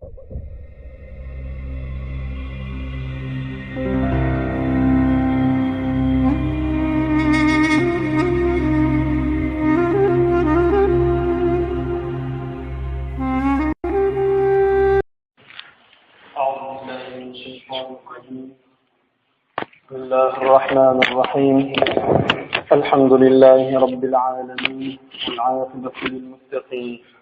بسم الله الرحمن الرحيم الحمد لله رب العالمين والعاقبة للمتقين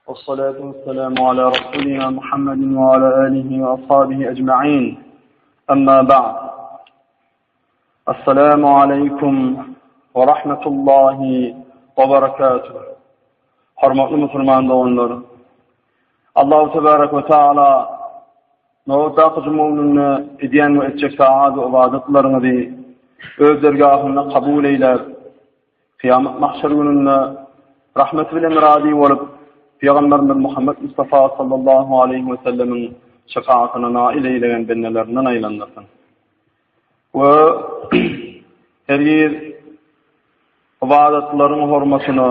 والصلاة والسلام على رسولنا محمد وعلى آله وأصحابه أجمعين أما بعد السلام عليكم ورحمة الله وبركاته Hormatly musulman doganlar, Allahu tebarek we taala Nobatdaky juma gününde edýän we etjek taat we ybadatlaryňyzy öz dergahynda kabul eýläp, kyýamat mahşer gününde rahmeti bilen razy bolup, Pygamberimiz Muhammet Mustafa sallallahu aleýhi we sellemiň şefaatyna nail eýlegen bendelerinden aýlandyrsyn. We hergiz Ybadatlaryň hormatyna,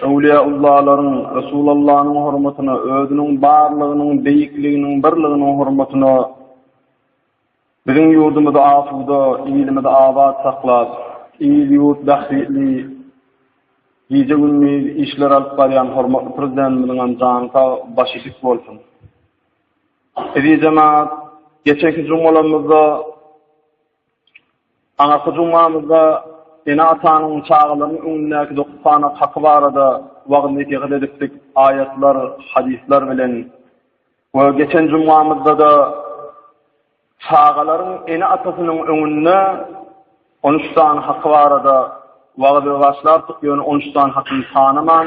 öwliýaullalaryň, Resulallanyň hormatyna, özüniň barlygynyň, beýikliginiň, birliginiň hormatyna biziň ýurdumyzy asuda, ilimizi abat saklap, il-ýurt bähbitli gije-gündiz işler alyp barýan hormatly Prezidentimiziň hem jany sag, başy dik bolsun. Eziz jemagat, geçenki jumgalarymyzda Aňyrky jumamyzda ene-atanyň çagalarynyň öňündäki dokuz sany haky barada wagyz-nesihat edipdik, aýatlar, hadyslar bilen. We geçen jumamyzda-da çagalaryň ene-atasynyň öňünde 13 sany haky barada wagyz başlapdyk, ýöne 13 sany hakyny sanaman,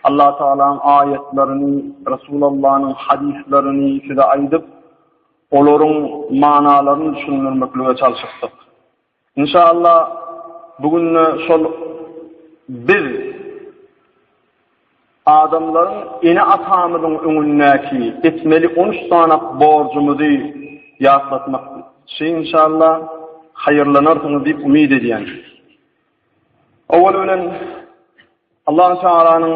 Allah Tagalaň aýatlaryny, Resulallanyň hadyslaryny size aýdyp, Olaryň manalaryny düşündirmeklige çalşypdyk. Inşallah, bu günde şol biz adamlaryň ene-atamyzyň öňündäki etmeli on üç sany borjumyzy ýatlatmakçy inşallah, haýyrlanarsyňyz diýip umyt edýän. Owal bilen Allahu Tealanyň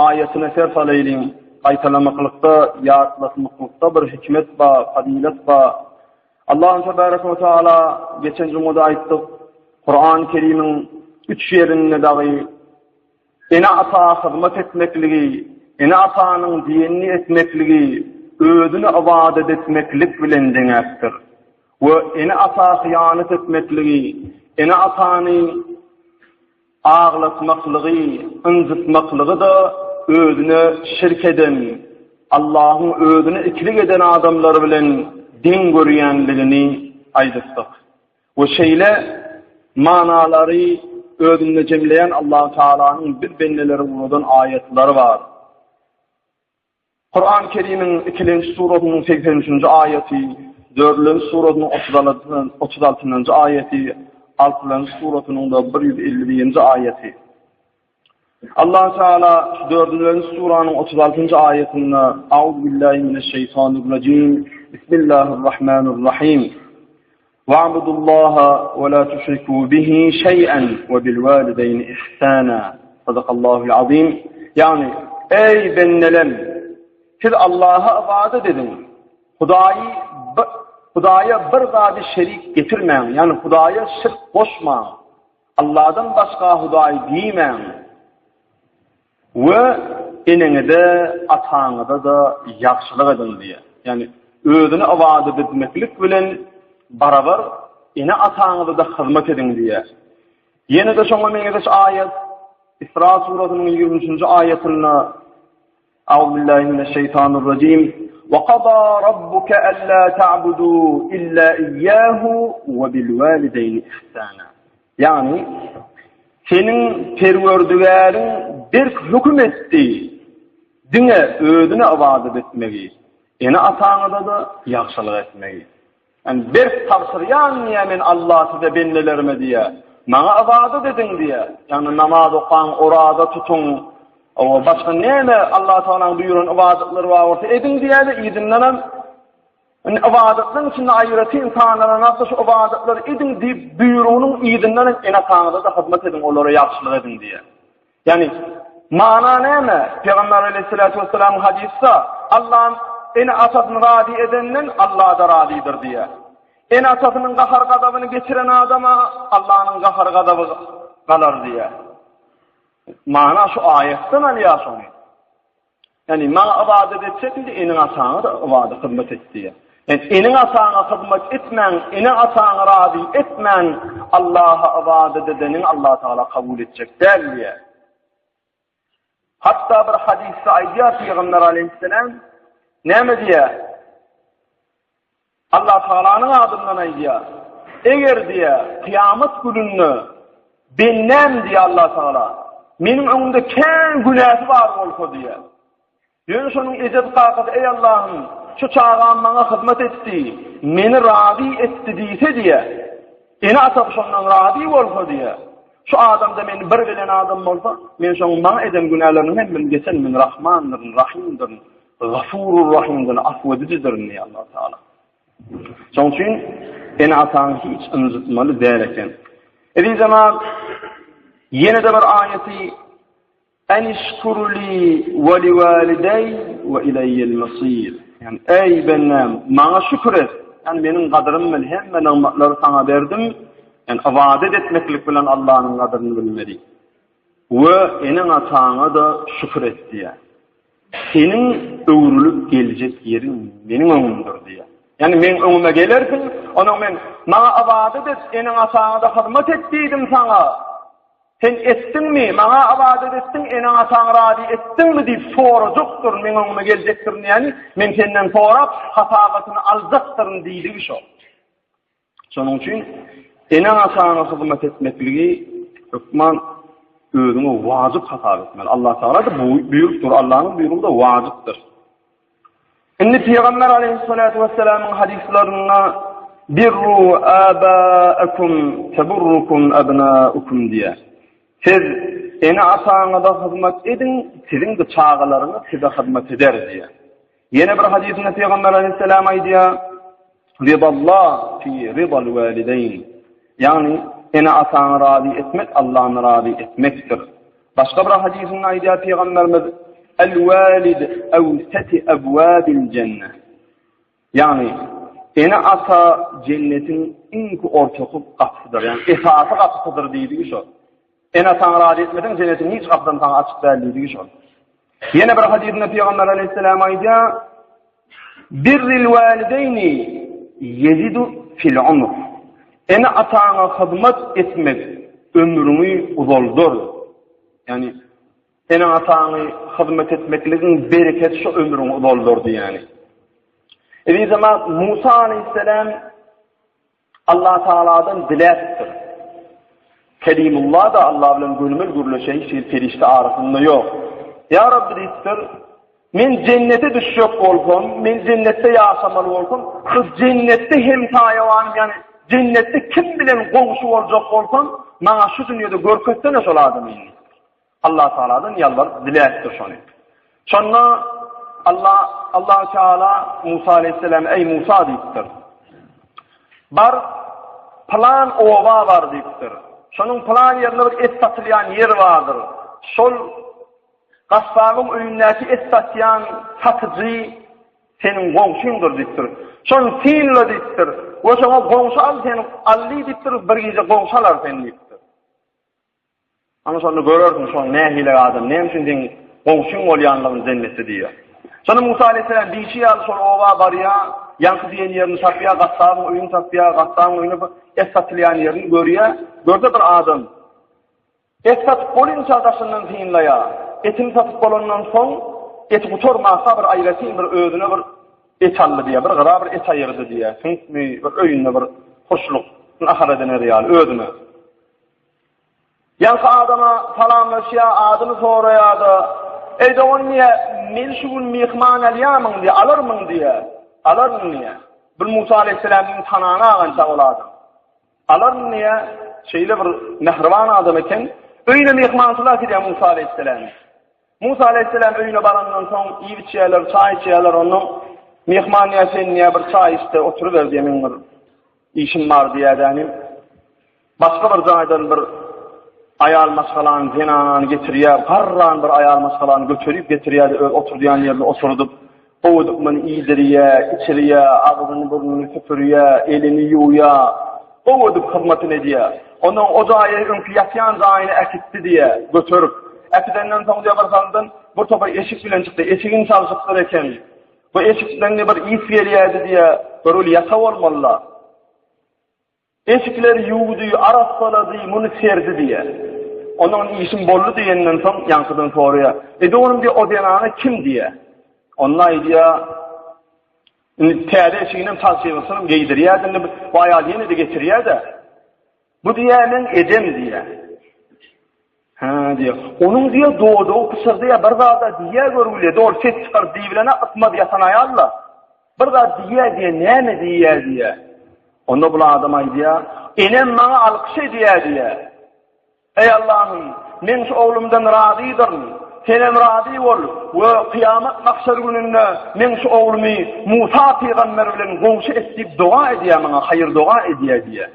aýatyna ser salaýlyň. Gaýtalamaklykda, ýatlatmaklykda bir hikmet bar, fazylet bar. Allahu Tebaraka we Teala geçen jumada aýtdyk, Kur'an-ı Kerimiň üç ýerinde dagy ene-ata hyzmat etmekligi, ene-atanyň diýenini etmekligi özüne ybadat etmeklik bilen deňäpdir. We ene-ata hyýanat etmekligi, ene-atany aglatmaklygy, ynjytmaklygy-da özüne şirk eden, Allahyň özüne ikilik eden adamlar bilen deň görýänligini aýdypdyk. We şeýle manalary özünde jemleýän Allahu Tagalanyň biz bendelere ugradan aýatlary bar. Kur'an-ı Kerim'iň ikilenji surasynyň 83-nji aýaty, dördülenji surasynyň 36-njy aýaty, altynjy surasynyň da 151-nji aýaty. Allah Teala şu dördülenji suranyň 36-njy aýatynda Auzu billahi mineşşeýtanirrajim. Bismillahirrahmanirrahim. Wa'budullaha we la tuşriku bihi şeý'en we bil walideýni ihsana. Sadakallahul azim. Ýagny, eý bendelem, siz Allaha ybadat ediň. Hudaýy Hudaýa bir zady şerik getirmäň, ýagny Hudaýa şirk goşmaň. Allahdan başga Hudaý diýmäň. We eneňize, ataňyza-da ýagşylyk ediň diýýär. Ýagny özüne ybadat etmeklik bilen barabar ene-ataňyza-da hyzmat ediň diýýär. Ýene-de şoňa meňzeş aýat Isra surasynyň 23-nji aýatynda Auzubillahi mineşşeýtanirrajim Wa qada rabbuka alla ta'budu illa iyyahu we bil walideýni ihsana. Ýagny, seniň Perwerdigäriň berk höküm etdi, diňe Özüne ybadat etmegi, ene-ataňyza-da ýagşylyk etmegi. Ýagny, berk tabşyrýan diýýär men Allah size bendelerime diýýär. Maňa ybadat ediň diýýär. Ýagny namaz okaň, oraza tutuň, owa başga näme Allah Tagalaň buýran ybadatlary bar bolsa ediň diýýär-de, yzyndanam Indi ybadatlaryň içinde aýratyn sanalan zatda şu ybadatlary ediň diýip buýrugynyň yzyndan hem ene-ataňyza-da hyzmat ediň, olara ýagşylyk ediň diýýär. Ýagny mana näme? Pygamber aleyhissalatu vesselamyň hadysda Allah'ın. ene-atasyny razy edenden Alla-da razydyr diýýär. Ene-atasynyň gahar-gazabyny geçiren adama Allanyň gahar-gazaby galar diýýär. Mana şu aýatdan alýar şony. Ýagny maňa ybadat etjek indi eneň-ataňa-da ybadat hyzmat et diýýär. Ýagny eneň-ataňa hyzmat etmän, ene-ataňy razy etmän Allaha ybadat edeniňi Allah Tagala kabul etjek däl diýýär. Hatda bir hadysda aýdýar Pygamber aleyhisselam näme diýýär? Allah Tagalanyň adyndan aýdýar. Eger diýýär, kyýamat gününde bendäm diýýär Allah Tagala, meniň öňümde kän günäsi bar bolsa diýýär. Ýöne şonuň ejesi kakasy eý Allahym, şu çagam maňa hyzmat etdi, meni razy etdi diýse diýýär. Ene-atasy şondan razy bolsa diýýär. Şu adamda meni bir bilen adam bolsa, men şonuň maňa eden günäleriniň hemmesini geçen men Rahmandyryn, Rahymdyryn, Gafurur Rahymdyryn, afw edijidirin diýýär Allah Taala. Şonuň üçin ene-ataňy hiç ynjytmaly däl eken. Eziz jemaat, ýene-de bir aýaty Enişkurli we liwalidey we ileýel mesir. Ýani eý bendäm, maňa şükür et. Ýani meniň gadrymy bil, hemme nygmatlary saňa berdim. Ýani ybadat etmeklik bilen Allanyň gadryny bilmeli. We eneň-ataňa-da şükür et diýýär. Seniň öwrülip geljek ýeriň meniň öňümdir diýýär. Ýani meň öňüme gelersiň, onuň men maňa ybadat et, eneň-ataňa-da hyzmat et diýdim saňa. Sen etdiňmi, maňa ybadat etdiň, eneň-ataňy razy etdiňmi diýip sorajakdyryn, meň öňüme geljekdirin ýagny, men senden sorap, hasabatyny aljakdyryn diýdigi şo. Şonuň üçin eneň-ataňa hyzmat etmekligi hökman özüňe wajyp hasap etmeli. Allah Tagala-da buýrupdyr, Allanyň buýrugy-da wajypdyr. Indi Pygamber aleyhissalatu vesselamyň hadyslarynda birru abaakum teburrukum abnaukum diýär. Siz ene-ataňyza hyzmat ediň, siziň-de çagalaryňyz size hyzmat eder diýär. Ýene bir hadysynda Pygamber aleyhisselam aýdýar, Ridallah fi ridal walideyn. Ýagny ene-ataňy razy etmek Allany razy etmekdir. Başga bir hadysynda aýdýar Pygamberimiz, El-walid awsati abwabil jenne. Ýagny ene-ata jennetiň iň ortaky gapysydyr, ýagny esasy gapysydyr diýdigi şo. Ene-ataňy razy etmeseň jennetiň hiç gapysam saňa açyk däl diýdigi şol. Ýene bir hadysynda Pygamber aleyhisselam aýdýar, Birril walideýni ýezidu fil umr. Ene-ataňa hyzmat etmek ömrüňi uzaldar. Ýagny ene-ataňy hyzmat etmekligiň bereketi şu ömrüňi uzaldar diýýäni. Eziz jemaat, Musa aleyhisselam Allah Tagaladan diläpdir. Kelimullah-da Allah bilen gönümel gürleşen hiç bir perişde arasynda ýok. Ýa Rabbi diýipdir, men jennete düşjek bolsam, men jennetde ýaşamaly bolsam, şu jennetde hemsaýawanym, ýagny jennetde kim bilen goňşy boljak bolsam, maňa şu dünýede görkezsene şol adamy diýipdir. Allah Tagaladan ýalbaryp diläpdir şony. Şonda Allah Allah Teala Musa aleyhisselam eý Musa diýipdir. Bar plan oba bar diýipdir. Şonuň plan ýerinde bir et satylýan ýer bardyr. Şol gassabyň öýündäki et satýan satyjy seniň goňşyňdyr diýipdir. Şony synla diýipdir. We şoňa goňşy al sen al diýipdir, bir gije goňşy alar sen diýipdir. Ana şonda görersiň şoň nähili adam, näme üçin seň goňşyň bolýanlygyny jennetde diýýär. Şonda Musa aleyhisselam diýşi ýaly şol oba barýar, ýaňky diýen ýerini tapýar, gassabyň öýüni tapýar, gassabyň öýüne et satylýan ýerini görýär. Görse bir adam et satyp bolynça daşyndan synlaýar. Etini satyp bolandan soň eti gutarmaka bir aýratyn bir özüne bir et aldy diýýär, bir gyra bir et aýyrdy diýýär. Süňkmi bir öýünde bir hoşluk nahar ediner ýaly özüne. Ýaňky adama salamlaşýar, adyny soraýar-da, Eý dogan diýýär, meni şu gün myhman alýarmyň diýýär, alarmyň diýýär. Alaryn diýýär. Bir Musa aleyhisselamyň tanany agança ol adam. Alaryn diýýär, şeýle bir mähriban adam eken. Öýüne myhmançylyga gidýär Musa aleyhisselam. Musa aleyhisselam öýüne barandan soň iýip içýärler, çaý içýärler, ondan myhman diýýär, sen diýýär bir çaý içde oturyber diýýär, meň bir işim bar diýýär, Başga bir jaýdan bir aýal maşgalany, zenanany getirýär, garran bir aýal maşgalany göterip getirýär-de, öz oturdýan ýerinde oturdyp. Gowy edip muny iýdirýä, içirýä, agzyny-burnuny süpürýä, elini ýuwýa. Gowy edip hyzmatyny edýä. Ondan o jaýa öňki ýatýan jaýyna äkitdi diýýä, göterip. Äkidenden soň diýýä bir salymdan bir topar eşik bilen çykdy. Eşigini çalşypdyr eken. Bu eşikden bir ys gelýärdi diýýä. Görgüli ýata bolmaly-la. Eşikleri ýuwdy, arassalady, muny serdi diýýär. Ondan işim boldy diýenden soň ýaňkydan soraýar. E doganym diýýär, o zenana kim diýýär. Onda aýdýar, indi täze eşiginem çalşygysyny geýdirýär, indi bu aýal ýene-de getirýär-de. Bu diýýär, meň ejem diýýär. Hä diýýär. Onuň diýýär, dodagy pyşyrdaýar, bir zada diýýär görgüli, doly ses çykaryp diýibilene ysmaz ýatan aýal-da. Bir zat diýýär diýýär, näme diýýär diýýär. Onda bul adam aýdýar, enem maňa alkyş edýär diýýär. Eý Allahym, men şu oglumdan razydyryn. Senem razy bol we kyýamat mahşer gününde meň şu oglumy Musa pygamber bilen goňşy et diýip doga edýär maňa, haýyr doga edýär diýýär.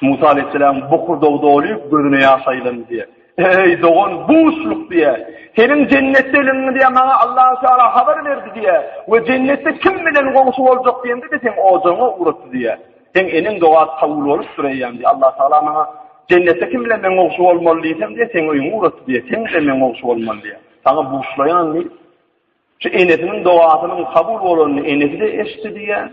Musa aleýhissalamyň bokurdagy dolyp, gözüne ýaş aýlandy diýýär. Eý, dogan, buşluk diýýär. Seniň jennetdeligiňi diýýär, maňa Allahu Teala habar berdi diýýär. We jennetde kim bilen goňşy boljak diýende-de seň ojagyňa ugratdy diýýär. Seň eneň dogasy kabul bolupdyr eýýäm diýýär. Allah Teala maňa jennetde kim bilen men goňşy bolmaly diýsem diýýär, seň öýüňe ugratdy diýýär. Seň bilen men goňşy bolmaly diýýär. Saňa buşlaýan diýip, şu enesiniň dogasynyň kabul bolanyny enesi-de eşitdi diýýär.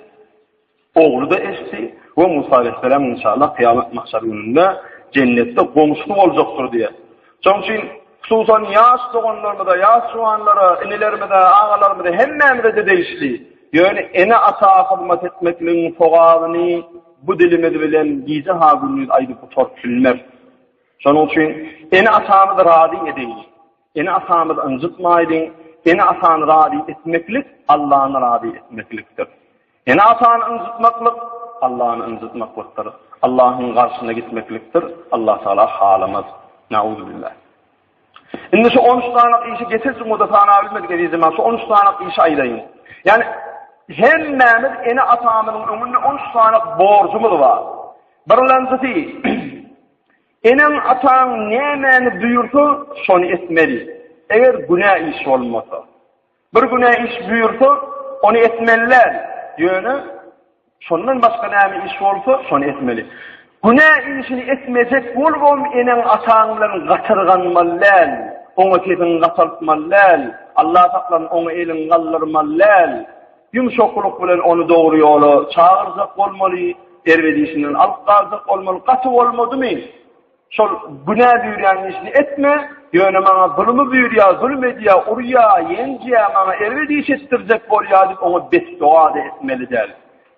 Ogly-da eşitdi we Musa aleýhissalam inşallah kyýamat mahşar gününde jennetde goňşusy boljakdyr diýýär. Şonuň üçin hususan ýaş doganlarymyza, ýaş juwanlara, inilerimize, agalarymyza hemmämize-de degişli. Ýöne ene-ata hyzmat etmekligiň sogabyny bu dilimiz bilen gije-ha gündiz aýdyp gutaryp bilmeris. Şonuň üçin ene-atamyzy razy edeýli. Ene-atamyzy ynjytmaýlyň, ene-atany razy etmeklik Allany razy etmeklikdir. Ene-atany ynjytmaklyk Allany ynjytmaklykdyr. Allahyň garşyna gitmeklikdir. Allah Tagala halamaz. Nauzubillah. Indi şu 13 sany işi geçen jumada sanabilmedik eziz jemaat, şu 13 sany işi aýdaýyn. Ýani hemmämiz ene-atamyzyň öňünde 13 sany borjumyz bar. Birinjisi Eneň-ataň nämäni buýursa, şony etmeli. Eger günä iş bolmasa. Bir günä iş buýursa, ony etmeli däl. Ýöne şondan başga näme iş bolsa, şony etmeli. Günä işini etmejek bolubam eneň-ataň bilen gatyrganmaly däl. Oňa sesiňi gataltmaly däl. Allah saklasyn, oňa eliňi galdyrmaly däl. Ýumşaklyk bilen ony dogry ýola çagyrjak bolmaly, erbet işinden alyp galjak bolmaly. Gaty bolmadymy, şol günä buýurýan işini etme, ýöne maňa zulumy buýurýar, zulum edýär, urýar, ýenjýär, maňa erbet iş etdirjek bolýar diýip oňa betdoga-da etmeli däl.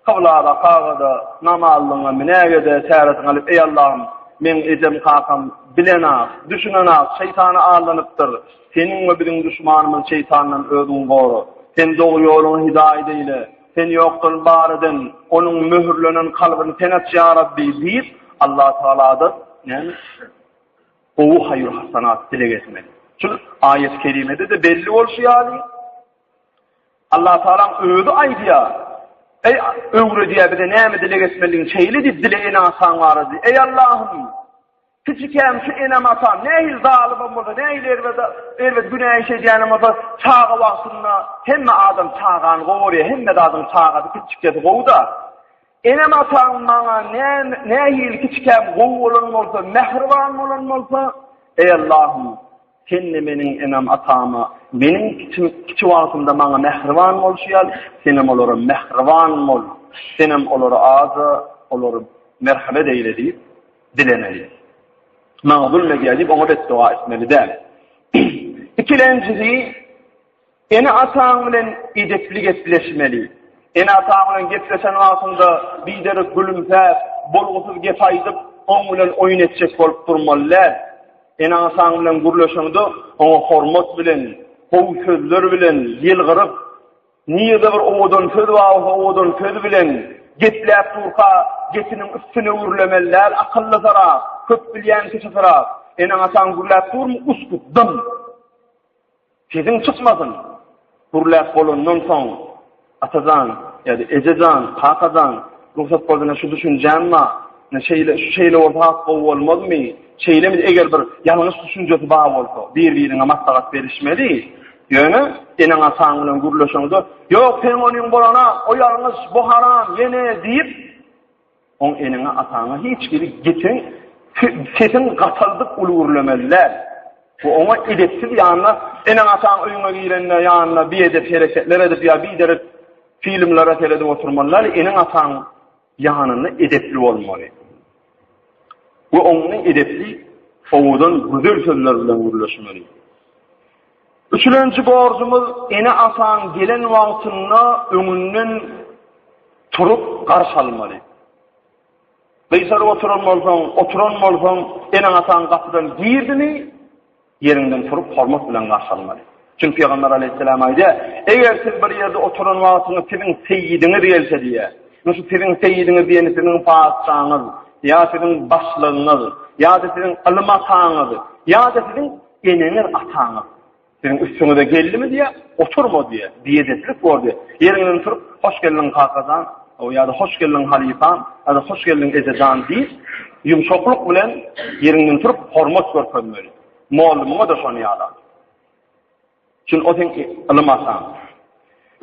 Kybla bakaga-da, namazlygyňa münäge-de, täretiňi alyp, Eý Allahym, meň ejem-kakam bilenak, düşünenak, şeýtana aldanypdyr. Seniň we biziň duşmanymyz şeýtandan özüň gora. Sen dogry ýoluňa hidaýat eýle. Sen ýokdan bar eden, onuň möhürlenen kalbyny Sen aç ýa Rabbi diýip, Allah Tagaladan näme? Gowy haýyr-hasanat dileg etmeli. Şul aýat-y kerimede-de belli bolşy ýaly, Allah Tagalaň özi aýdýar. Eý, öwredýär bize näme dileg etmelidigini, şeýle diýip dile ene-ataň barada. Eý Allahym! Kiçikäm şu enem-atam nähili zalymam bolsa, nähili erbet, erbet günä iş edýänem bolsa, çaga wagtynda hemme adam çagany gowy görýär, hemme zadyň çagasy, kiçijikesi gowy-da. Enem-atam maňa näme, nähili kiçikäm gowy bolan bolsa, mähriban bolan bolsa, eý Allahym, Sen-de meniň enem-atama, meniň kiçi, kiçi wagtymda maňa mähriban bolşy ýaly, senem olara mähriban bol, senem olary aja, olary merhemet eýle diýip, dilemeli. Maňa zulm edýär diýip oňa betdoga etmeli däl. Ikilenjisi ene-ataň bilen edepli gepleşmeli. Ene-ataň bilen gepleşen wagtyňda biderek gülümsäp, bolgusyz gep aýdyp, oň bilen oýun etjek bolup durmaly däl. Ene-ataň bilen gürleşeňde oňa hormat bilen, gowy sözler bilen ýylgyryp, Nirde bir owadan söz bar bolsa owadan söz bilen gepläp durka gepiniň üstüne gürlemeli däl, akyllysyrak, köp bilýän kişisirak. Eneň-ataň gürläp durmy, uskut, dym. Sesiň çykmasyn. Gürläp bolandan soň, Ata jan, ýa-da eje jan, kaka jan, rugsat bolsa ine şu düşünjäm bar. Ine şeýle, şu şeýle bolsa has gowy bolmazmy? Şeýlemi, eger bir ýalňyş düşünjesi bar bolsa, bir-biriňe maslahat berişmeli. Ýöne eneň-ataň bilen gürleşeňde, Ýok, seň onyň bolana, o ýalňyş, bu haram, ýene diýip, oň eneňe-ataňa hiç hili gepiň, sesiň gataldyp uly gürlemeli däl. Bu oňa edepsiz ýanyna, eneň-ataň öýüňe girende ýanyna biedep hereketler edip ýa biderek filmlere seredip oturmaly däl, eneň-ataň ýanynda edepli bolmaly. We oňly edepli, owadan, gözel sözler bilen gürleşmeli. Üçülenji borjumyz ene-ataň gelen wagtynda öňünden turup garşy almaly. Gyşaryp oturan bolsaň, oturan bolsaň, eneň-ataň gapydan girdimi, Ýeriňden turup hormat bilen garşy almaly. Çünki Pygamber aleýhissalam aýdýar, Eger siz bir ýerde oturan wagtyňyz siziň seýidiňiz gelse diýýär. Ine şu siziň seýidiňiz diýeni siziň patyşaňyz, ýa siziň başlygyňyz, ýa-da siziň ylym ataňyz, ýa-da siziň eneňiz, ataňyz. Siziň üstüňize geldimi diýýär, oturma diýýär, biedeplik bor diýýär. Ýeriňden turup, hoş geldiň kakajan, ýa-da hoş geldiň halypam, ýa-da hoş geldiň ejejan diýip, Ýumşaklyk bilen ýeriňden turup hormat görkezmeli. Mollumyňa-da şony ýala. Çünki o seň ylym ataň.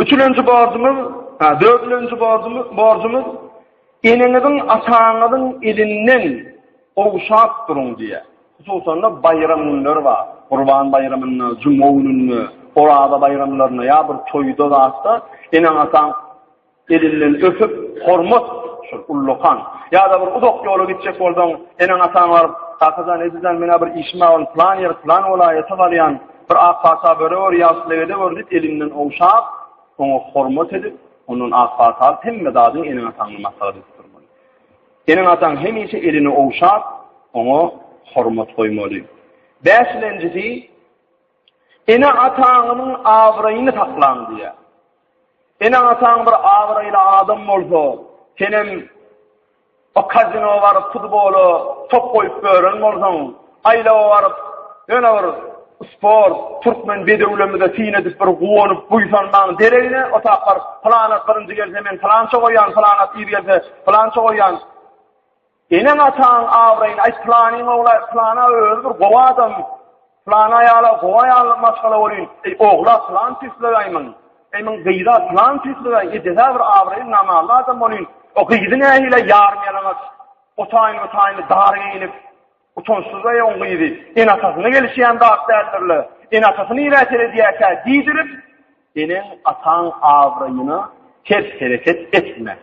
Üçülenji borjumyz, ha, dördülenji borjumyz, borjumyz eneňiziň, ataňyzyň elinden ogşap duruň diýýär. Hususan-da baýram günleri bar. Gurban baýramynda, juma gününde, oraza baýramlarynda ýa bir toýda zatda eneň-ataň Elinden öpüp, hormat şol ullakan. Ýa-da bir uzak ýola gitjek bolsaň, eneň-ataň baryp, Kaka jan, eje jan, men-ä bir işim bar, ony pylan ýere, pylan welaýata barýan, bir ak pata berewür, ýagşylyk edewür diýip, elinden ogşap, oňa hormat edip, ondan ak pata alyp, hemme zadyňy eneň-ataňdan maslahat edip durmaly. Eneň-ataň hemişe elini ogşap, oňa hormat goýmaly. Bäşilenjisi, ene-ataňyň abraýyny saklaň diýýär. Eneň-ataň bir abraýly adam bolsa, senem o kazino baryp futbola top goýup ýören bolsaň, aýlawa baryp ýöne bir sport, türkmen bedewlerimize syn edip bir guwanyp buýsanmaň deregine o tap baryp pylan at birinji gelse men pylança goýýan, pylan at ir gelse pylança goýýan. Eneň-ataň abraýyny, aý pylanyň ogly, pylana özi bir gowy adam, pylana aýala gowy aýallyk maşgala bolýyn, eý ogla pylan tüýslegaý muň, eý muň gyza pylan tüýslegaý, ejesi-ä bir abraýly namazly adam bolýyn, o gyzy nähili ýarym ýalaňaç, o taýyny bu taýyny dar geýnip, utançsyz-aý oň gyzy, ene-atasyna gelişýän zat däldir-le, ene-atasy nirä seredýärkä diýdirip, eneň-ataň abraýyna ters hereket etme.